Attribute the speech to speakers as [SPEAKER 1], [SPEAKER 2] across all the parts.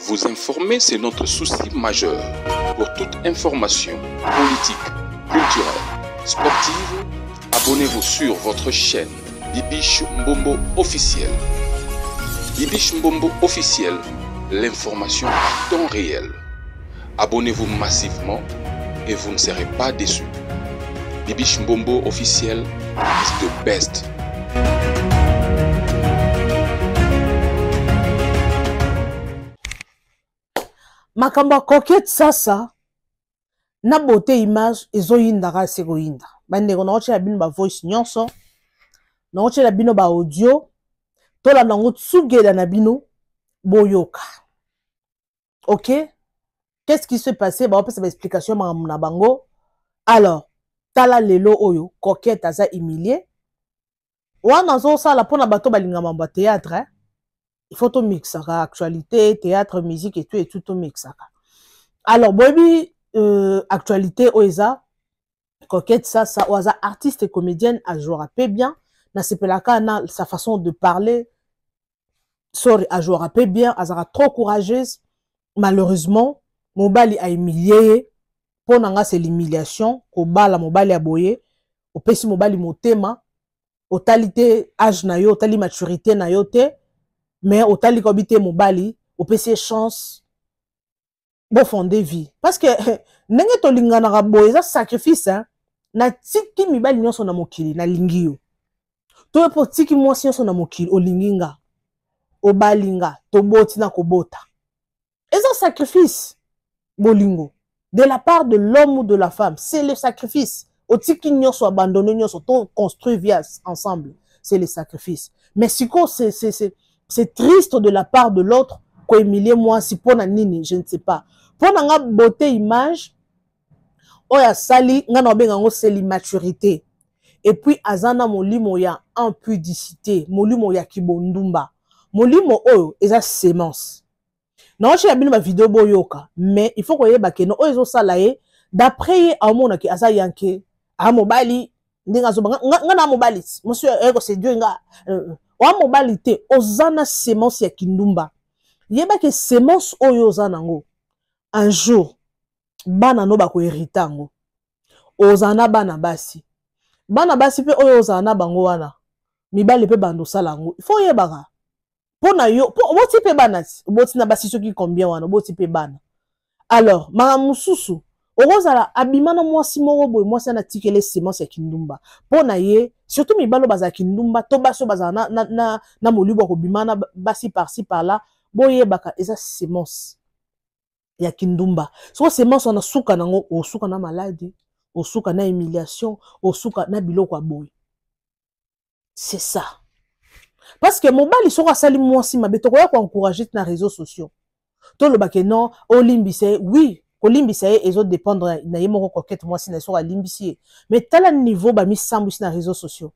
[SPEAKER 1] Vous informer, c'est notre souci majeur. Pour toute information politique, culturelle, sportive, abonnez-vous sur votre chaîne Bibiche Mbombo officiel. Bibiche Mbombo officiel, l'information à temps réel. Abonnez-vous massivement et vous ne serez pas déçus. Bibiche Mbombo officiel is the best.
[SPEAKER 2] Makambo ya Coquette Sasa na beauté image ezoyindaka se koyinda. Bandeko, naotyela bino ba voice nyonso, naotyela bino ba audio, tolanda yango tsugela na bino boyoka. Ok, qu'est-ce qui s'est passé? Baopesa ba explication makambo na bango. Alors tala lelo oyo Coquette aza humilie wana azosala mpona bato balinga mambo ya théâtre, eh? Il faut tomixaka actualité, théâtre, musique et tout et tout, tomixaka. Alors boyebi actualité oyo eza Coquette Sasa oyo aza artiste et comédienne, ajouera pe bien, nasepelaka na sa façon de parler, sorry, ajouera pe bien, azalaka trop courageuse. Malheureusement mobali ahumilie ye. Mpo na nga c'est l'humiliation kobala mobali ya boye. Opesi mobali motema, otali te age na yo, otali maturité na yo te, mais otali kobi te mobali, opesi ye chance bofonde vie, parce que ndenge tolinganaka boye eza sacrifice, hein? Natiki mibali nyonso na mokili, nalingi yo. To yo mpo otiki mwasi nyonso na mokili, olingi nga, obali nga, toboti na kobota, eza sacrifice. Bolingo de la part de l'homme ou de la femme, c'est le sacrifice. Otiki nyonso, abandonne nyonso, to construire vie ensemble, c'est le sacrifice. Mais sikoyo c'est triste de la part de l'autre kohumilie mwasi. Mpo na nini? Je ne sais pas. Mpo na nga, beauté image oyo asali nga na obenga yango c'est l'immaturité, et puis aza na molimo ya impudicité, molimo ya kibondumba, molimo oyo eza semence. Naotyela bino bavideo boyoka, mais il faut koyeba keno oyo ezosala ye, d'après ye aomonaki aza yanke, aa mobali ndenge azoba nga na mobali ti mosi oye koseduire nga, oa mobali te, oza na semence ya kindumba. Yebake semence oyo oza nango, un jour bana no bakoherite yango. Ozala na bana basi, bana basi mpe oyo ozala na bango wana mibali mpe bando osala yango. Il faut oyebaka mpo na yo, mpo oboti mpe bana ti oboti na basi soki combien wana, oboti mpe bana. Alors makambo mosusu okozala abima na mwasi moko boye, mwasi wana atikele semence ya kindumba mpo na ye. Surtout mibali oyo bazala kindumba to basi oyo bazala na molibo ya kobima na basi par-ci par-là, boyebaka eza semence ya kindumba. Soko semence wana, suka nango osuka na maladi, osuka na humiliation, osuka na biloko ya boye. C'est ça, parce que mobali soko asali mwasi mabe, tokoya koencourage te na réseaux sociaux, tolobake non, olimbisa ye. Oui, kolimbisa ye ezodépendre na ye moko Coquette, mwasi na ye, soko alimbisi ye. Mais tala niveau bamisambwisi na réseaux sociaux.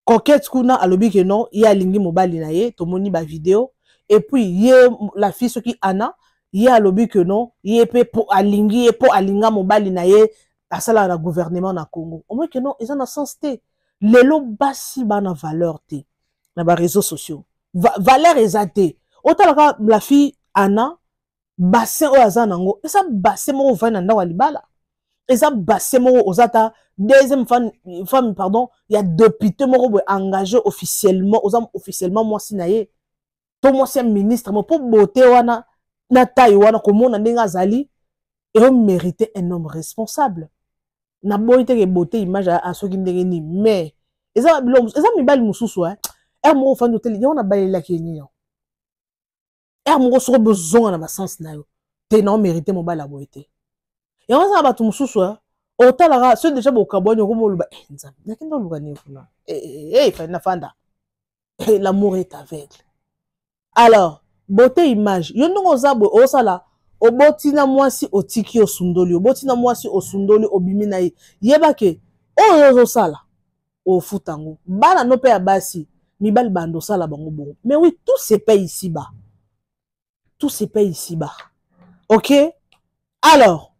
[SPEAKER 2] Coquette kuna alobi ke non, ye alingi mobali na ye, tomoni bavideo. Et puis ye la fille soki Ana, ye alobi ke non, ye mpe po alingi ye mpo alinga mobali na ye asalaka na gouvernement na Congo. Omoi ke non, eza na sens te. Lelo basi bana valeur te na baréseaux sociaux, valeur eza te. Otalaka la fille Ana, bassin oyo aza nango eza bassin moko ovandi na ndako ya libala, eza bassin moko oza ta deuxième femme, pardon, ya député moko boye engagé officiellement, oza officiellement mwasi na ye to mwasi ya ministre mo. Mpo beauté wana na taille wana, komona ndenge azali, eomérite un homme responsable. Naboyi teke beauté image asoki ndenge nini, mais eza biloko, eza mibali mosusu ere moko ofandi oteli yango nabalelaki ye nini yango. Ere moko soki bozonga na basense na yo te, na omérite mobali ya boye te. Yango eza na bato mosusu otalaka soki deja bokabwani, okoma oloba: eh, Nzambe, nakende oluka nini kuna? Fali nafanda. L'amour est aveugle. Alors beauté image, yo ndenge oza boye, osala oboti na mwasi, otiki, osundoli, oboti na mwasi, osundoli, obimi na ye, yeba ke oyo ozosala ofuta yango. Bana no mpe ya basi, mibali bando osala bango bongo. Mais oui, tout se paye ici bas, tout se paye ici bas. Ok, alors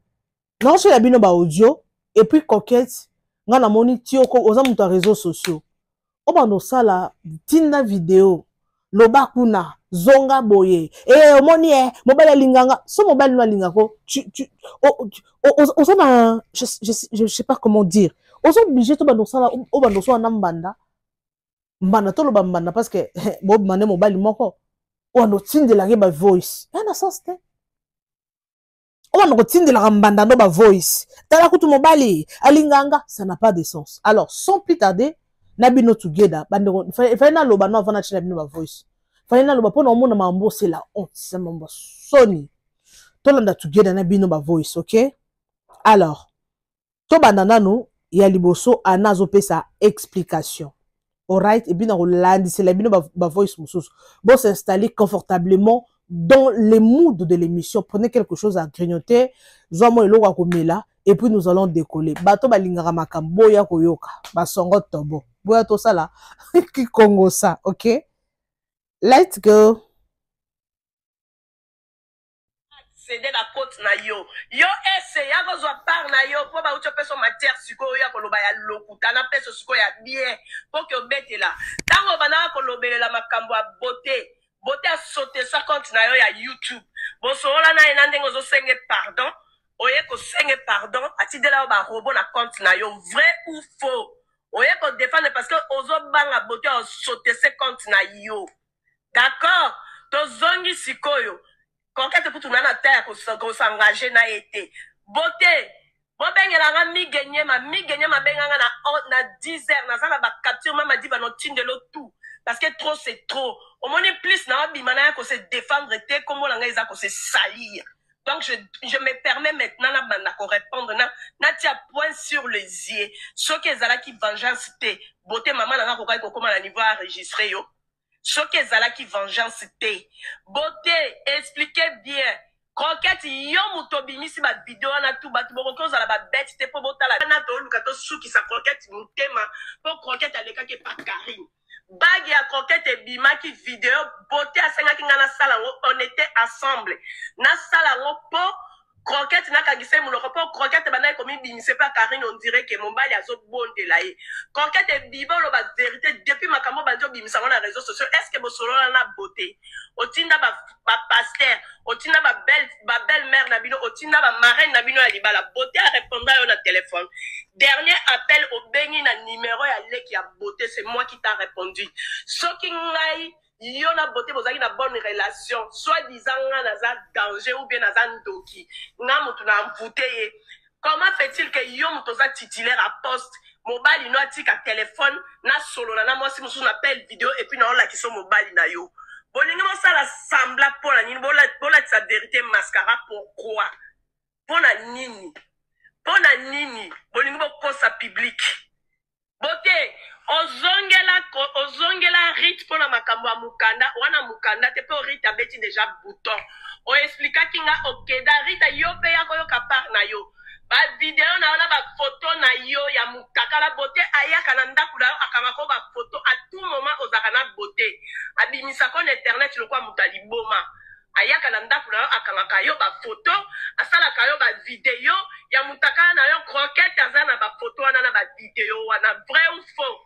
[SPEAKER 2] naosala bino baaudio. Et puis Coquette, nga namoni ti oza moto ya réseaux sociaux, obanda osala ntinda video, loba kuna. Zonga boye. Eh, omoni eh, mobali alinganga. So mobali no alingako, tu, oza na, je sais pas comment dire. Oza obligé to bando sala, o bando sala na mbanda. Mbanda toloba mbanda parce que bobima nde mobali moko. Oyo otindelaka ye ba voice. Ya na sens te. Oyo banda kotindelaka mbanda no ba voice. Tala kutu mobali alinganga, ça n'a pas de sens. Alors, sans plus tarder, na bino together, bandeko, fallait naloba no avant natina bino ba voice. Fallait naloba pona omona mambo, c'est la honte, c'est mambo soni. Tolanda together na bino ba voice, OK? Alors, tobanda nanu ya liboso, Anna azopesa explication. Alright, et puis na kolandisela bino ba voice mosusu. Bo s'installer confortablement dans les moods de l'émission. Prenez quelque chose à grignoter, zwa mwa eloko ya komela, et puis nous allons décoller. Bato balingaka makambo boya koyoka, basongo tobo. Boya tosala kikongo sa, OK? Let's go.
[SPEAKER 3] Cede na cote na yo. Yo ese ya kozwa part na yo po bauti opesa matière sikoyo ya koloba ya lokuta na peso sikoyo ya bien po ke obetela. Tango obandaka kolobelela makambo ya beauté, beauté asotesa compte na yo ya YouTube. Bosolola na ye na ndenge ozosenge pardon, oye kosenge pardon, atindela yo ba robot na compte na yo, vrai ou faux? Oye ko défendre parce que ozobanga beauté asotese compte na yo. D'accord, tozongi sikoyo. Coquette kutu na na ta ya ko s'engager na ye te. Beauté, bobengela nga Migue Nyema, Migue Nyema benga nga na 10 heures, naza na ba capture mama di ba no tindelo tout parce que trop c'est trop. Omoni plus na obima na ya ko se défendre te, kombo na nga eza ko se salir. Donc je me permets maintenant na banda ko répondre na natia point sur les yeux. Soki ezalaki vengeance te, beauté mama na nga kokaki kokoma na niveau enregistré yo. Soki ezalaki vengeance te. Beauté, expliquez bien. Croquette, yo moto obimisi ba video wana tout bato bokoki ozala ba bête te po botala wana toluka tosukisa Croquette motema po Croquette alekaki epa Karine. Bague ya Croquette ebimaki video, beauté asengaki nga nasala yango, on était ensemble. Nasala yango po Croquette nakangisa ye monoko po Croquette bandaki komibimisa epa Karine, on dirait que mobali azobondela ye. Croquette ebiba oloba vérité depuis makambo bandi obimisa yango na réseaux sociaux, est-ce que bosolola na beauté? Otinda ba ba pasteur, otinda ba belle ba belle mère na bino, otinda ba marraine na bino ya libala. Beauté a répondra yo na téléphone. Dernier appel obengi na numéro ya leki ya beauté, c'est moi qui t'a répondu. Soki ngai yo na beauté bozalaki na bonne relation, soit disant nga naza danger ou bien naza ndoki, nga mutu na envoûté ye. Comment fait-il que yo mutu oza titulaire à poste, mobali no atika téléphone na solola na mwasi mosusu na appel vidéo et puis na olakisa mobali na yo? Bolingi bosala semblant pona nini? Bolatisa vérité mascara pourquoi? Pona nini? Pona nini bolingi bokosa public? Beauté, ozongela Rite pona makambo ya mukanda wana, mukanda te po Rite abeti deja bouton. O explikaki nga okeda Rite, yo pe ya koyoka part na yo. Ba video na yo na ba photo na yo ya mutakala, beauté ayaka na ndaku na yo akangaka ba photo à tout moment, ozalaka na beauté. Abimisaka na internet lokola moto ya liboma. Ayaka na ndaku na yo akangaka yo ba photo, asalaka yo ba video ya mutakala na yo. Croquette aza na ba photo wana na ba video wana, vrai ou faux?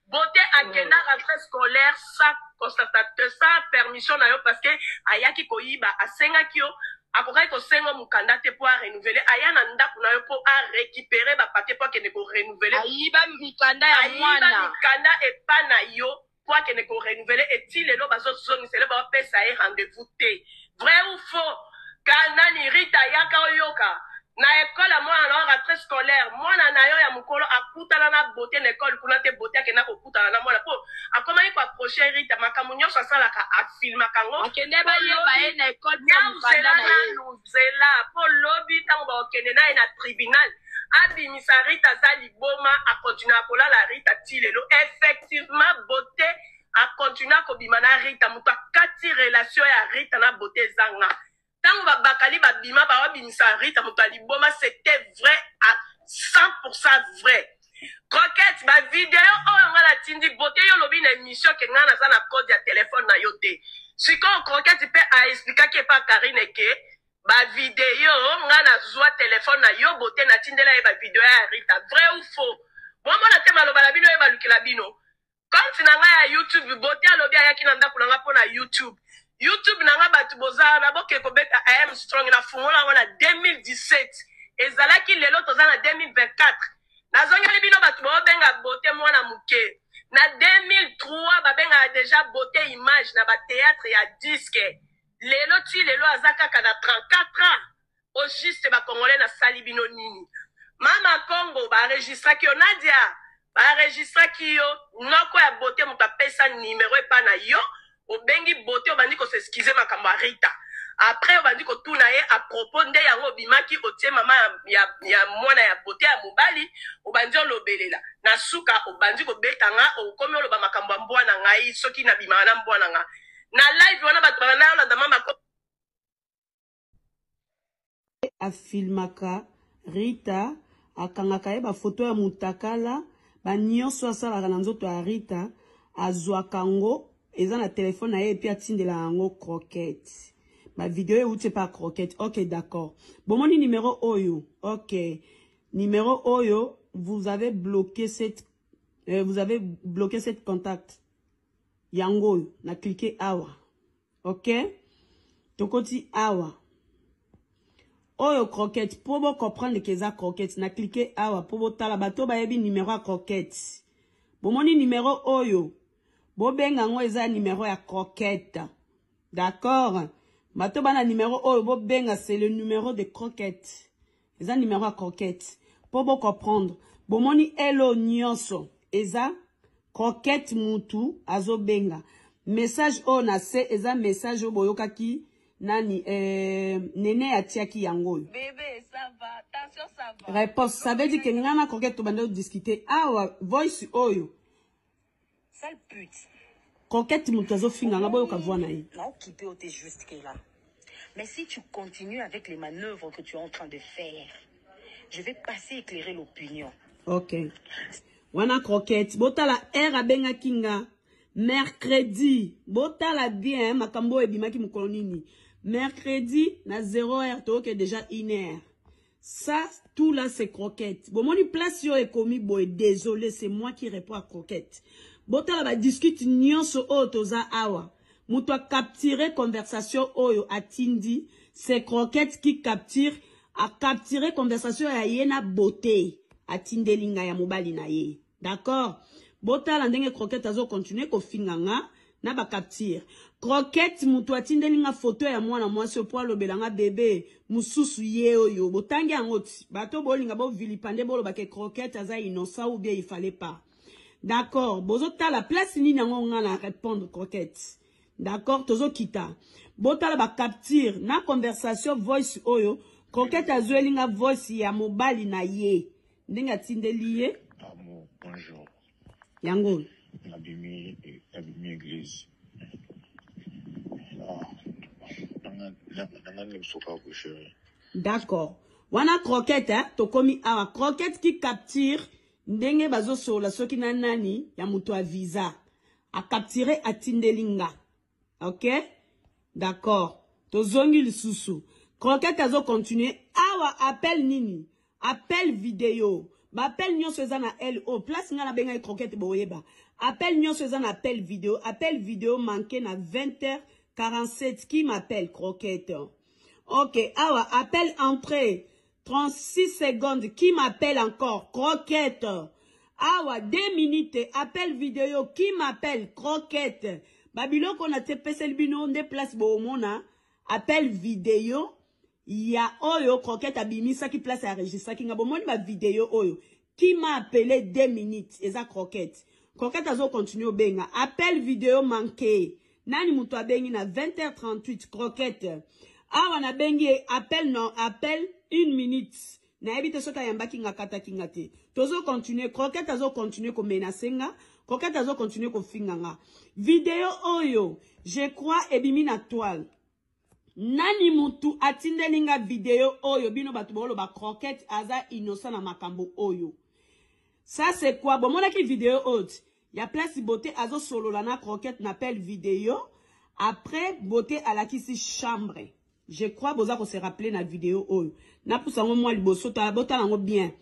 [SPEAKER 3] Beauté akenda rentrée scolaire sans constatation, sans permission na yo parce que ayaki koyiba, asengaki yo, akokaki kosenga mukanda te po a renouveler, aya na ndaku na yo po a récupérer ba papier po akende ko renouveler.
[SPEAKER 4] Ayiba mikanda ya mwana.
[SPEAKER 3] Ayiba mikanda epa na yo po akende ko renouveler, et ti lelo bazozongisa ele bapesa ye rendez-vous te. Vrai ou faux? Kanani Rita yaka oyoka na ekole ya mwana na yo rentrée scolaire, mwana na yo ya mokolo akutana na beauté na ekole kuna te. Beauté akenda kokutana na mwana po akomaki koapproche Rita, makambo nyonso asalaka afilmaka yango.
[SPEAKER 4] Akende bayeba ye na ekole.
[SPEAKER 3] Nzela nanu nzela po lobi ntango bakokende na ye na tribunal abimisa Rita aza liboma, akontinue akolala Rita ti lelo. Effectivement beauté akontinue akobima na Rita, moto akati relation ya Rita na beauté ezanga. Ntango babakali babima bawabimisa Rita moto ya liboma, c'était vrai à 100% vrai. Croquette, ba video oyo nga natindi beauté, yo lobi na émission ke nga naza na code ya telefone na yo te. Sikoyo Croquette mpe aexplikaki epa Karine ke ba video nga nazwa telefone na yo beauté natindela ye ba video ya Rita, vrai ou faux? Bomona te maloba na bino ye balukela bino compte na ngai ya YouTube. Beauté alobi ayaki na ndako na nga mpo na YouTube. YouTube na nga bato boza wana boke kobeta I am strong na fungola yango na 2017 ezalaki lelo toza na 2024 nazongeli bino bato baobenga beauté mwana moke na 2003 babengaka deja beauté image na batheatre ya disque lelo ti lelo aza kaka na 34 ans au juste ba congolais nasali bino nini mama congo ba enregistraki yo nadia ba enregistraki yo noko ya beauté moto apesa numero epa na yo obengi beauté obandi koseskize makambo ya rita après obandi kotuna ye à propos nde yango obimaki otie mama ya, ya, ya mwana ya beauté ya mobali obandi olobelela na suka obandi kobeta nga okomi oloba makambo ya mbwa na ngai soki nabimaka na mbwa na nga na live wana bato babanda olanda mama
[SPEAKER 5] afilmaka Rita akangaka ye bafoto ya mutakala ba nyonso asalaka na nzoto ya Rita azwaka yango eza na telefone na ye epuis atindelaka yango croquette ba video euti epa croquette ok d'accord bomoni numero oyo ok numero oyo vous avez bloqué cette euh, vous avez bloqué cette contact yango oyo na cliquer awa ok tokoti awa oyo croquette mpo bo comprendre ke eza croquette na cliquer awa mpo botala bato bayebi numero ya croquette bomoni numero oyo bobenga yango eza numero ya croquette d'accord bato bana numero oyo bobenga c'est le numéro de croquette eza numero ya croquette mpo bo comprendre bomoni elo nyonso eza croquette mutu azobenga message oyo na se eza message oyo boyokaki nani eh, nene atiaki yango oyo réponse ça veut dire que ngai na croquette tobanda odiscute awa voice oyo
[SPEAKER 6] Sale pute.
[SPEAKER 5] Coquette moto azofinga nga boyoka voix na ye.
[SPEAKER 6] Na okipe yo te jusque là. Mais si tu continues avec les manœuvres que tu es en train de faire, je vais passer éclairer l'opinion.
[SPEAKER 5] Ok. Wana croquette, botala heure abengaki nga mercredi. Botala bien makambo ebimaki mokolo nini. Mercredi na 0 heure toyoke déjà 1 heure. Ça, tout là, c'est croquette. Bon, mon place yo ekomi boye, désolé, c'est moi qui réponds à croquette. Botala ba discute nyonso oyo toza awa. Muto a capturé conversation oyo atindi, c'est croquette qui capture, a capturé conversation ya ye na beauté. Atindeli nga ya mobali na ye. D'accord? Botala ndenge croquette azo continuer kofinga nga na ba capture. Croquette mutu atindeli nga photo ya mwana mwasi opo alobela nga bebe mususu ye oyo. Botangi yango ti. Bato bolinga bo vilipande boloba ke croquette aza innocent ou bien il fallait pas. D'accord, bozotala place nini yango nga na répondre croquette. D'accord, tozokita. Botala ba capture na conversation voice oyo. Croquette azweli nga voice ya mobali na ye. Ndenge atindeli ye.
[SPEAKER 7] Amour, bonjour.
[SPEAKER 5] Yango.
[SPEAKER 7] Nabimi, nabimi église. Ah, nanga ngebisoka ko chérie.
[SPEAKER 5] D'accord. Wana croquette hein, tokomi awa croquette qui capture ndenge bazosolola soki na nani ya moto ya visa a capture atindeli nga. Ok? D'accord. Tozongi lisusu. Croquette azo continuer. Awa appel nini? Appel vidéo. Ba appel nyonso eza na LO. Place nga na benga croquette boyeba. Appel nyonso eza na appel vidéo. Appel vidéo manqué na 20h47. Qui m'appelle croquette? Ok, awa appel entrée. 36 secondes. Qui m'appelle encore? Croquette. Awa, 2 minutes. Appel vidéo. Qui m'appelle? Croquette. Babiloko na te peseli bino nde place boomona. Appel vidéo. Ya oyo croquette abimisaki place enregistraki nga bomoni ba vidéo oyo. Qui m'a appelé 2 minutes? Eza croquette. Croquette azo continuer obenga. Appel vidéo manqué. Nani mutu abengi na 20h38 croquette. Awa nabengi ye appel non appel une minute. Nayebi te soki ayambaki nga akataki nga te. Tozo continuer croquette azo continuer ko menacer nga. Croquette azo continuer ko finga nga. Video oyo je crois ebimi na toile. Nani mutu atindeli nga video oyo bino bato boloba croquette aza innocent na makambo oyo. Ça c'est quoi? Bomonaki video oyo ya place beauté azo solola na croquette na appel video après beauté alakisi chambre. Je crois boza ko se rappeler na video oyo. Napusa ngo mwa liboso ta botala ngo bien.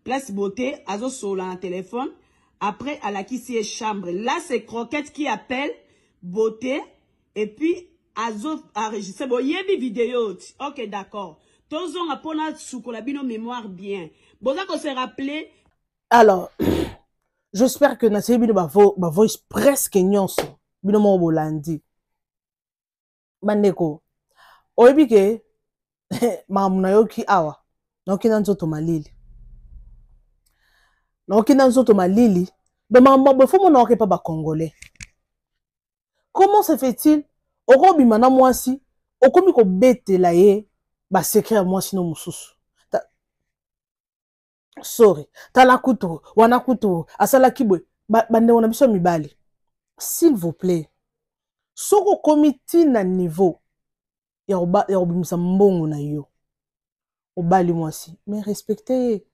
[SPEAKER 5] Place beauté azo solola na téléphone après alakisi ye chambre. Là c'est croquette qui appelle beauté et puis. Azo enregistre boyebi video ti. Ok d'accord. Tozonga pona sukola bino mémoire bien. Boza ko se rappeler.
[SPEAKER 2] Alors, j'espère que naseyi bino ba, vo, ba voice presque nyonso bino moko bolandi. Bandeko, oyebi ke makambo nayoki awa nayoki na nzoto malili nayoki na nzoto malili donc makambo ya boye fo mona oke mpa bacongolais. Comment se fait-il okobima na mwasi okomi kobetela ye basecret ya mwasi no mosusu? Sorry, tala kutu wana kutu asalaki boye. Bandeko na biso ya mibali, s'il vous plaît, soki okomi ntina niveau ya kobimisa mbongo na yo, obali mwasi, mais respecte ye.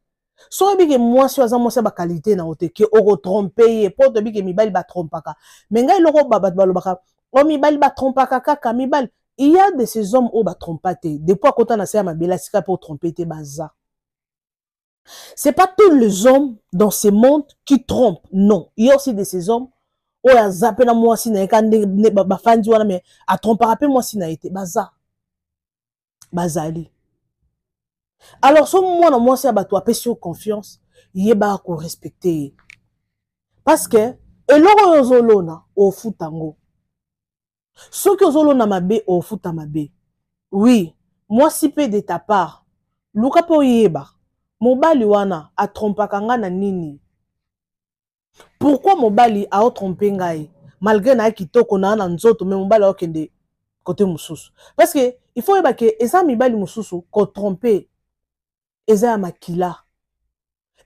[SPEAKER 2] Soki oyebi ke mwasi oyo aza mwasi ya bakalite na yo te, ke okotrompe ye, mpo toyebi ke mibali batrompaka. Me ngai eloko bato balobaka, o mibali batrompaka kaka mibali. Il y a de ces hommes oyo batrompa te depuis akota na se ya mabele, asika mpe otrompe te, baza. C'est pas tous les hommes dans ce monde qui trompent, non. Il y a aussi de ces hommes oyo aza mpe na mwasi na ye ka ndenge bafandi wana, mais atrompaka mpe mwasi na ye te, baza bazali. Alors so mwana mwasi ya bato apesi yo confiance, yebaka korespecte ye, parce que eloko oyo ozolona ofuta yango. Soki ozolona mabe, ofuta mabe. Oui, mwasi mpe de ta part, luka mpe oyeba mobali wana atrompaka nga na nini. Pourquoi mobali aotrompe ngai malgré na ye kitoko na na nzoto, mais mobali aokende kote mosusu? Parce que il faut oyeba ke eza mibali mosusu kotrompe eza ya makila,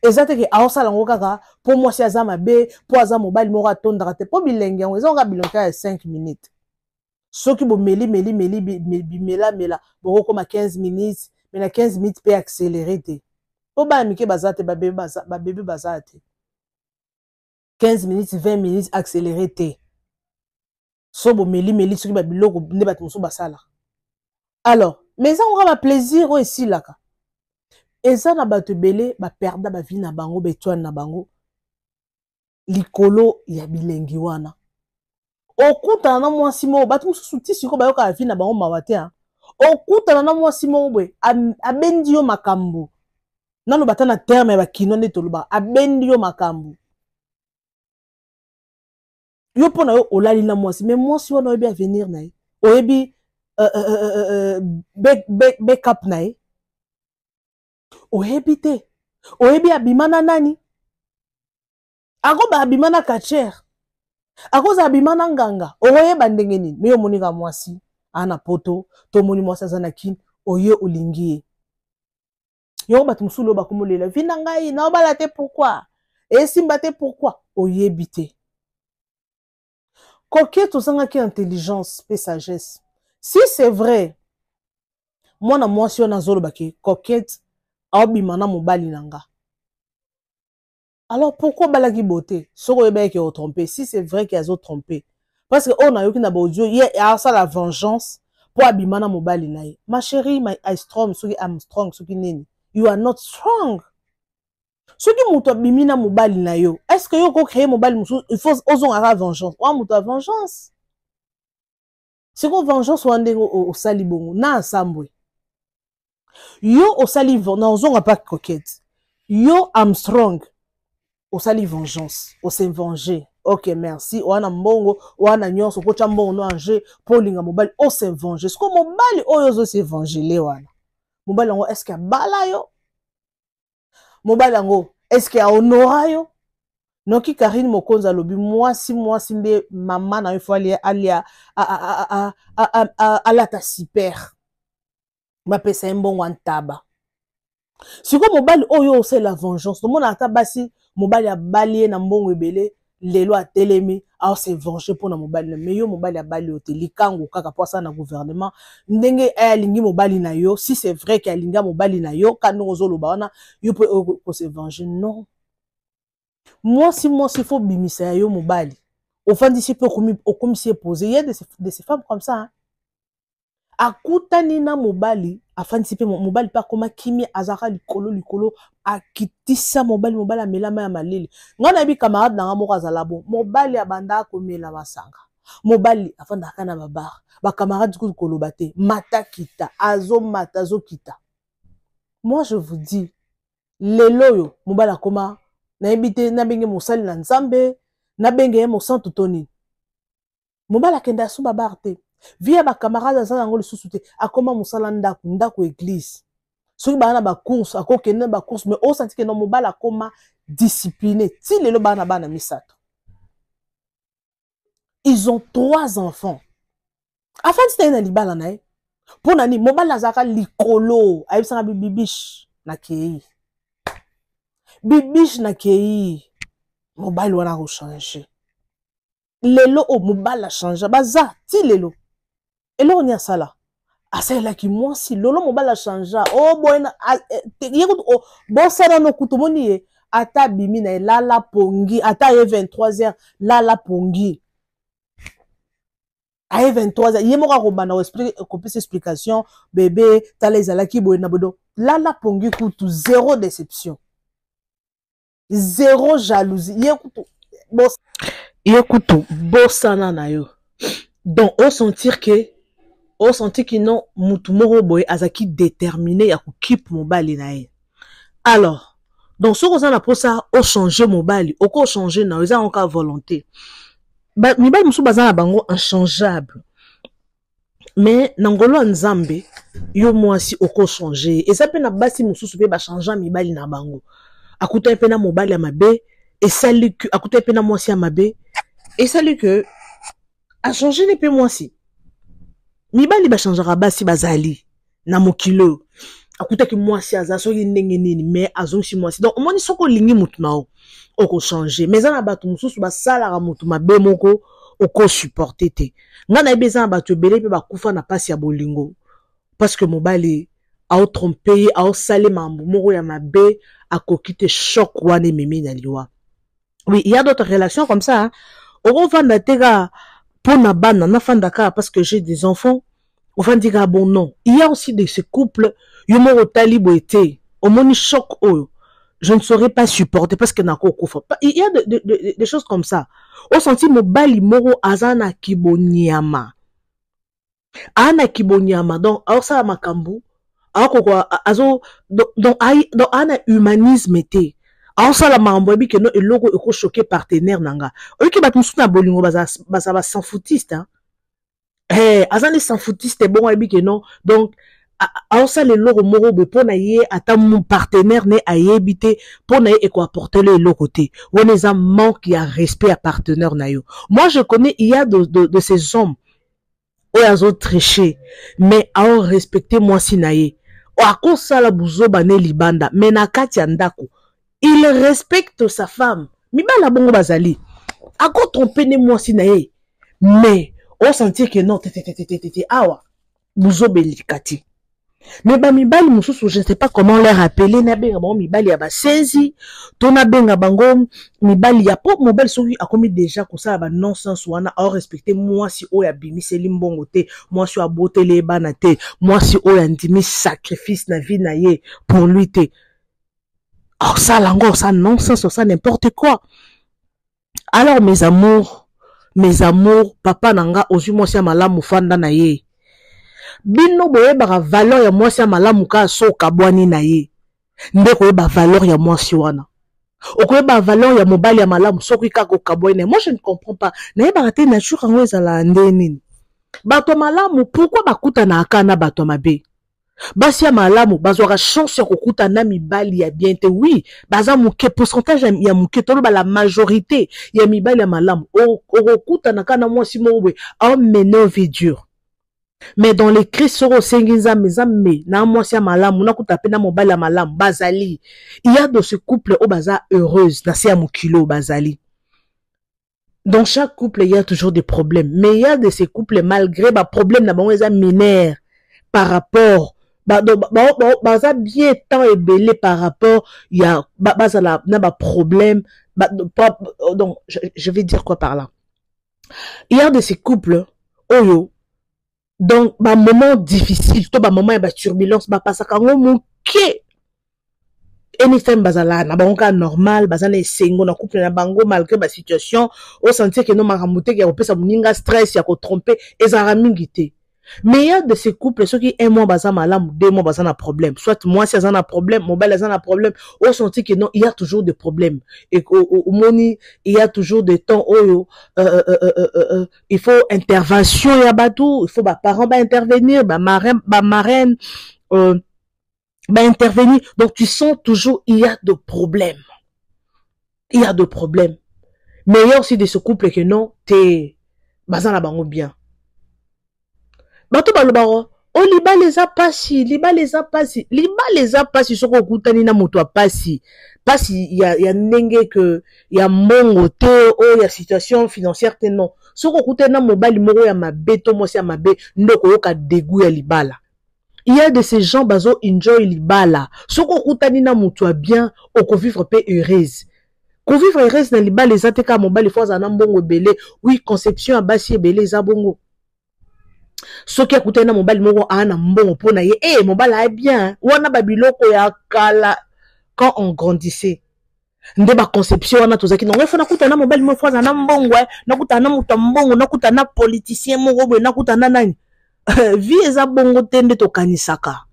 [SPEAKER 2] eza te ke aosala yango kaka mpo mwasi aza mabe, mpo aza mobali moko atondaka te, mpo bilenge yango eza kaka bilongi ya 5 minutes. Soki bomeli meli meli bimelamela, bokokoma 15 minutes, mais na 15 minutes mpe accéléré te, mpo bana mike baza te, babebe baza te. 15 minutes, 20 minutes accéléré te. So bomeli meli soki babiloko nde bato mosusu basala. Alors, mais eza ngoka baplaisir oyo esilaka. Eza na bato ebele baperda bavi na bango, baetoile na bango likolo ya bilengi wana. Okutana na mwasi moko, bato mosusu ti sikoyo bayokaka vi na bango mawa te. Okutana na mwasi moko boye, abendi yo makambo, naloba ata na terme ya bakino nde tolobaka, abendi yo makambo yo mpo na yo olali na mwasi, mais mwasi wana oyebi avenir na ye, oyebi backup na ye, oyebi te, oyebi abima na nani, akoba abima na catcher, akozala abima na nganga, okoyeba ndenge nini? Me yo omonika mwasi aa na poto, to omoni mwasi aza na kini, oye olingi ye. Yango bato mosusu oyo bakomolela vi na ngai naobala te, pourquoi esimba te, pourquoi oyebi te. Coquette ozangaki intelligence mpe sagesse. Si c'est vrai mwana mwasi wana azolobaki Coquette aobima na mobali na nga, alors pourquoi obalaki beauté soki oyebaki ke otrompe? Si c'est vrai ke azotrompe, parce que oyo nayoki na baaudio, ye asala vengeance mpo abima na mobali na ye. Ma chérie, my I strong, soki am strong, soki nini, you are not strong. Soki moto abimi na mobali na yo, est ce que yo okocreye mobali mosusu? Il faut ozongaka vengeance oa moto ya vengeance. Sikoyo vengeance wana ndenge osali bongo na asambwe yo osali na ozonga pa Coquette, yo Armstrong osali vengeance, ose venger, ok merci, oa na mbongo, oa na nyonso, okotya mbongo no ange mpo olinga mobali, ose venger. Sikoyo mobali oyo ozose vengele wana, mobali yango est ce que abala yo? Mobali yango est ce que ahonora yo? Noki Karine Mokonzi alobi mwasi mwasi nde mama na yo fo alia alia alata super, bapesa ye mbongo ya ntaba. Sikoyo mobali oyo osalela vengeance, tomona ata basi mobali abali ye na mbongo ebele, lelo atelemi aose venger mpona mobali na me yo. Mobali abali yo te, likangu kaka mpo asala na gouvernement ndenge alingi mobali na yo. Si c'est vrai ke alingi mobali na yo ka ndenge ozoloba wana, yo mpe kose venger, non. Mwasi mwasi fo bimisa ya yo mobali, ofandisi mpe okomisi ye pose. Il y a de ces femmes comme ça, hein? Akutani na mobali, afandisi mpe mobali mpe akoma kimia, azalaka likolo likolo, akitisa mobali, mobali amela mai ya malili. Ngai nayebi camarade na nga moko azala bo mobali abanda komela masanga. Mobali afandaka na babar, bacamarade kutu koloba te, mata kita, azomata azokita. Moi je vous dis, lelo oyo mobali akoma, nayebi te nabenge mosali na Nzambe, nabenge ye mosantu to nini. Mobali akende asu babar te, vie ya bacamarade aza yango lisusu te, akoma mosala ndako, ndako église. Soki baa na bacourse, akokende na bacourse, mais osanti ke no mobali akoma discipliné. Ti lelo baa na bana misato. Ils ont 3 enfants. Afandi na ye na libala na ye. Mpo na nini? Mobali azalaka likolo, ayebisaka bibiche nakei. Bibiche nakei. Mobali wana akochange. Lelo oyo mobali achange, baza ti lelo. Eloko nini asala? Asalelaki mwasi lolo, mobali achangea. Oh boye na, a, e, te, ye kutu, oh, bosana no kutu omoni ye ata abimi na ye lala pongi, ata ye 23 heures lala pongi. Aye 23 heures ye moko akobanda kopesa explication, bébé tala ezalaki boye na boye. Lala pongi kutu zéro déception, zéro jalousie. Ye kutu bos, ye kutu bosana na yo. Donc o sentir que, o sentir que non, mutu moko boye azaki déterminé ya kokipe mobali na ye. Alors donc soki oza na posa o changer mobali, oko changer na yo, eza yango volonté. Ba, mibali mosusu baza na bango inchangeable, mais na ngolo ya Nzambe yo mwasi oko changer. Eza pe na basi mosusu pe ba changer mibali na bango. Akutani pe na mobali ya mabe, esali que akutani pe na mwasi ya mabe, esali que a changer ne pe mwasi. Mibali ba changeaka basi bazali na mokili oyo. Akutaki mwasi aza soki ndenge nini, mais azongisi mwasi. Donc omoni soki olingi mutu na yo oko changer, mais eza na bato mosusu basalaka mutu mabe moko oko supporter te. Nga nayebi eza na bato ebele pe bakufa na pasi ya bolingo parce que mobali ao tromper ye, ao sale mambo moko ya mabe, akoki te, choc wana ememi na liwa. Oui, il y a d'autres relations comme ça, hein. Okovanda te kaka mpo na bana, nafanda kaka parce que j'ai des enfants, ovandi kaka bon. Non, il y a aussi de ces couples, yo moko otali boye te, omoni choc oyo je ne saurais pas supporter parce que nakokufa. Il y a des choses comme ça. Osenti mobali moko aza na kibonyama, aza na kibonyama, donc aosala makambo akoko azo, donc aza na humanisme te, aosala makambo ayebi ke no eloko ekochoke partenaire na nga. Oyoki bato mosusu na bolingo baza ba s'en-foutiste, hein? Eh, aza nde s'en-foutiste, bongo ayebi ke non, donc aosala eloko moko boye mpo na ye, ata mo partenaire ne ayebi te, mpo na ye ekoapporter le eloko te. Wana eza manque ya respect ya partenaire na yo. Moi je connais, il y a de ces hommes oyo azo tricher, mais ao respecter mwasi na ye. Akosala buzoba ne libanda, mais na kati ya ndako il respecte sa femme. Mibala bongo bazali, ako tromper ne mwasi na ye, mais o sentir que non, te, te, te, te, te, te, awa buzoba elika te. Mais ba mibali mosusu, je ne sais pas comment leur appeler, nabenga bango mibali ya basenzi to nabenga bango mibali ya po. Mobali soki akomi déjà kosala ba non-sens wana, ao respecter mwasi oyo abimiseli mbongo te, mwasi oyo aboteli ye bana te, mwasi oyo andimi sacrifice na vie na ye pour lui te, osala yango, osala non-sens, osala n'importe quoi. Alors mes amours, mes amours, papa na nga ozwi mwasi ya malamu, fanda na ye. Bino boyebaka valeur ya mwasi ya malamu kaka so okabwani na ye, nde koyeba valeur ya mwasi wana. Okoyeba valeur ya mobali ya malamu soki kaka okabwani na ye. Moi je ne comprends pas, nayebaka te nature yango ezalaka nde nini. Bato ya malamu pourquoi bakutanaka kaka na bato ya mabe? Basi ya malamu bazwaka chance ya kokuta na mibali ya bien te. Oui, baza moke, pourcentage ya moke, toloba la majorité ya mibali ya malamu okokutana kaka na mwasi moko boye aomene vie dure. Mais dans les crises, soki osengi Nzambe, Nzambe na mwasi ya malamu, nakuta pe na mobali ya malamu, bazali. Il y a de ce couple oyo baza heureuse na se ya mokili oyo bazali. Dans chaque couple, il y a toujours des problèmes. Mais il y a de ces couples, malgré ba problème na bango eza mineur par rapport ba, do, ba, ba, ba, baza bien temps ebele par rapport ya ba, bazala na ba problème ba, do, ba, donc je vais dire quoi par là? Il y a de ces couples oyo donc ba moment difficile to ba moment ya ba turbulence ba pasaka ngo moke. Anytime bazala na bango kaka normal, baza na esengo na couple na bango malgré ba situation. Osentir ke no makambo te ya kopesa moninga stress ya kotrompe ezalaka mingi te. Mais il y a de ces couples, soki un mois baza malamu, 2 mois baza na problème, soit mwasi aza na problème, mobali aza na problème. Osentir que non, il y a toujours des problèmes. Et omoni, il y a toujours des temps oyo il faut intervention ya bato, il faut baparents baintervenir, bamarraine ba baintervenir. Donc tu sens toujours, il y a de problèmes, il y a de problèmes. Mais il y a aussi de ce couple que non te, baza na bango bien. Bato balobaka o libala eza pasi, libala eza pasi, libala eza pasi. Soki okutani na moto ya pasi, pasi ya ndenge ke ya mbongo te, oyo ya situation financière te, non. Soki okutani na mobali moko ya mabe to mwasi ya mabe, nde okoyoka dégoût ya libala. Il y a de ces gens bazo enjoy libala. Soki okutani na moto ya bien, okovivre mpe heureuse. Kovivre heureuse na libala eza te kaka mobali fo azala na mbongo ebele. Oui, conception ya basi ebele eza bongo. Soki akutani na mobali moko aa na mbongo, mpo na ye e mobali aya bien. Wana babiloko ya kala, quand on grandissait, nde baconception wana tozalaki nango. Efo nakutana na mobali moko fo azala na mbongo, nakutana na moto ya mbongo, nakutana na politicien moko boye, nakutana na nani. Vie eza bongo te nde tokanisaka.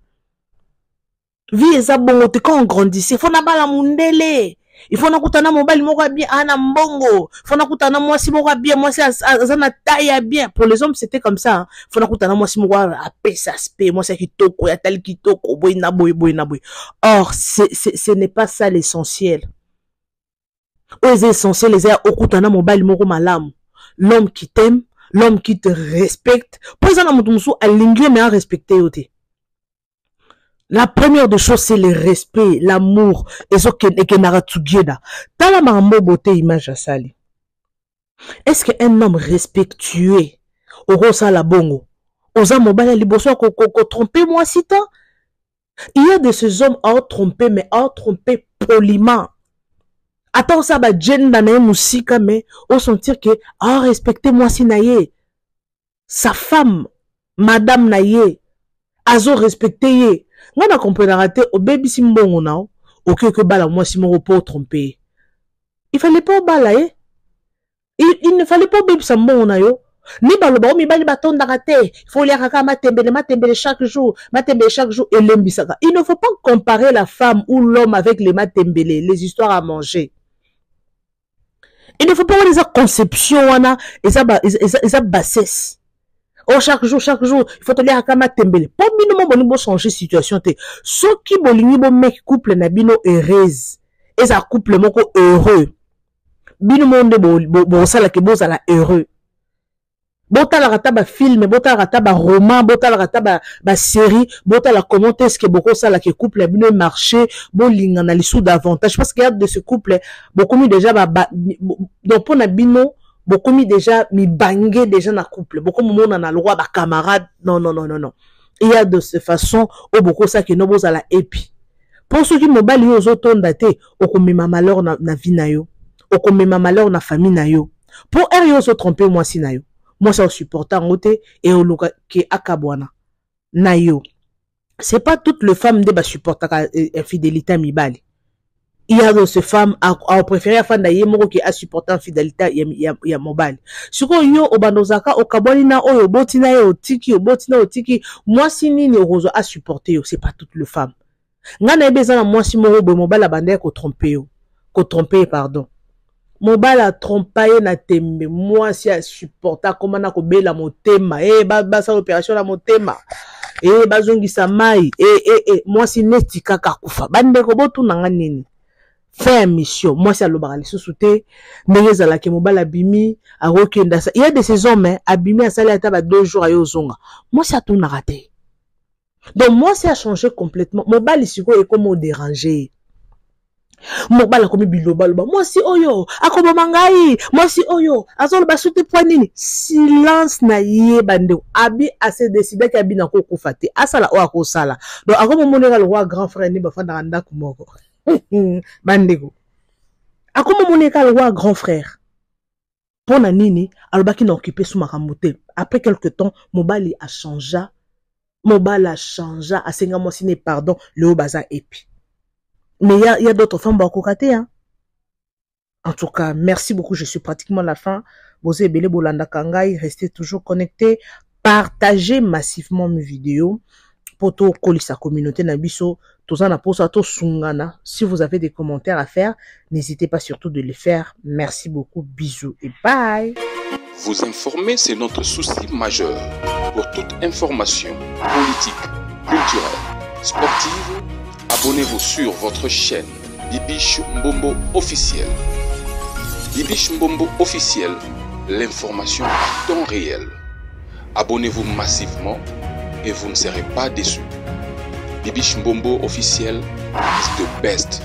[SPEAKER 2] Vie eza bongo te. Quand on grandissait, fo nabala mundele, il faut nakutana mobali moko ya bien, aa na mbongo, fo nakutana mwasi moko ya bien, mwasi aza na taille ya bien. Pour les hommes, c'était comme ça, hein. Fo nakutana mwasi moko apesa aspect, mwasi ya kitoko, ya tali kitoko, boye na boye, boye na boye. Or ce n'est pas ça l'essentiel. Oyo eza essentiel eza ya okutana mobali moko malamu, l'homme qui t'aime, l'homme qui te respecte, mpo eza na moto mosusu alingi yo mais arespecte yo te. La première des choses, c'est le respect, l'amour ekendaka together. Tala makambo Beauté Image asali. Est-ce que un homme respectueux okosala bongo? Oza mobali ya liboso ya kotrompe mwasi ta. Il y a de ces hommes aotrompe, mais aotrompe poliment. Ata osala bagenda na ye mosika, mais osentir ke aorespecte mwasi na ye, sa femme, madame na ye, azorespecte ye. Ngai na comprenaka te. Obebisi mbongo na yo, okoki okobala mwasi moko mpo otrompe ye. Il fallait pas obala ye, il ne fallait pas obebisa mbongo na yo. Ni baloba o mibali batondaka te, il faut oliaka kaka matembele, matembele chaque jour, matembele chaque jour, elembisaka. Il ne faut pas comparer la femme ou l'homme avec les matembele, les histoires à manger. Il ne faut pas. Wana eza conception, wana eza bassesse. Oh, chaque jour, chaque jour, il faut toliaka kaka matembele. Mpo bino mo bolingi bochange situation te. Soki bolingi bomeki couple na bino heureuse, eza couple moko heureux, bino mo nde bosalaki bozala heureux. Botalaka ata bafilm, botalaka ata baroman, botalaka ata basérie, botala comment est ce que bokosalaka couple ya bino emarché, bolingana lisusu davantage. Parce que y a de ce couple bokomi déjà ba, donc mpo na bino bokomi déjà mibange déjà na couple, bokomi omonana lokwa bacamarade. Non, non, non, non, non. Il y a de ce façon oyo bokosaki no bozala epi. Mpo soki mobali oyo ozotonda te, okomema malheur na vie na yo, okomema malheur na famille na yo. Mpo heure yo ozotrompe mwasi na yo, mwasi akosupporte yango te e oluka ke akabwana na yo. C'est pas toutes les femmes nde basupportaka infidélité ya mibali. Il y a de ces femmes apréféré afanda ye moko ke asupporte infidélité ya mobali. Sikoyo yo obanda ozalaka okabwani na oyo oboti na ye, otiki, oboti na otiki, mwasi nini okozwa asupporte yo? C'est pas toutes les femmes. Ngai nayebi eza na mwasi moko boye, mobali abandaki kotrompe yo, kotrompe ye, pardon, mobali atrompa ye na tembe. Mwasi asupporte, akóma na kobela motema e basala opération na motema e bazongisa mai e mwasi neti kaka akufa. Bandeko, botunanga nini? Fin ya mission. Mwasi alobaka lisusu te ndenge ezalaki. Mobali abimi, akokenda. Il y a de ces hommes, abimi, asali ata ba 2 jours, aye ozonga, mwasi atunaka te. Donc mwasi a changé complètement. Mobali sikoyo ekoma odérange ye. Mobali akomi bilobaloba: mwasi oyo akoboma ngai, mwasi oyo azoloba su te. Mpo nini silence na ye? Bandeko, abi ase décidaki, abi na kokufa te, asala oyo akosala. Donc akomomoneka lokwa grand frère nde bafandaka ndako moko. Bandeko, akomomoneka lokwa grand frère. Mpo na nini alobaki na occupé su makambo te? Après quelque temps, mobali achangea, mobali achangea, asenga mwasi ne pardon. Leo baza epi. Mais il y a, y a d'autres femmes bakoka te, hein. En tout cas, merci beaucoup. Je suis pratiquement à la fin. Boza ebele bolandaka ngai, restez toujours connectés. Partagez massivement mes vidéos. Po tokolisa communauté na biso, toza na posa tosungana. Si vous avez des commentaires à faire, n'hésitez pas surtout de les faire. Merci beaucoup. Bisous et bye.
[SPEAKER 1] Vous informer, c'est notre souci majeur. Pour toute information politique, culturelle, sportive, abonnez-vous sur votre chaîne Bibiche Mbombo officiel. Bibiche Mbombo officiel, l'information à temps réel. Abonnez-vous massivement et vous ne serez pas déçus. Bibiche Mbombo officiel is the best.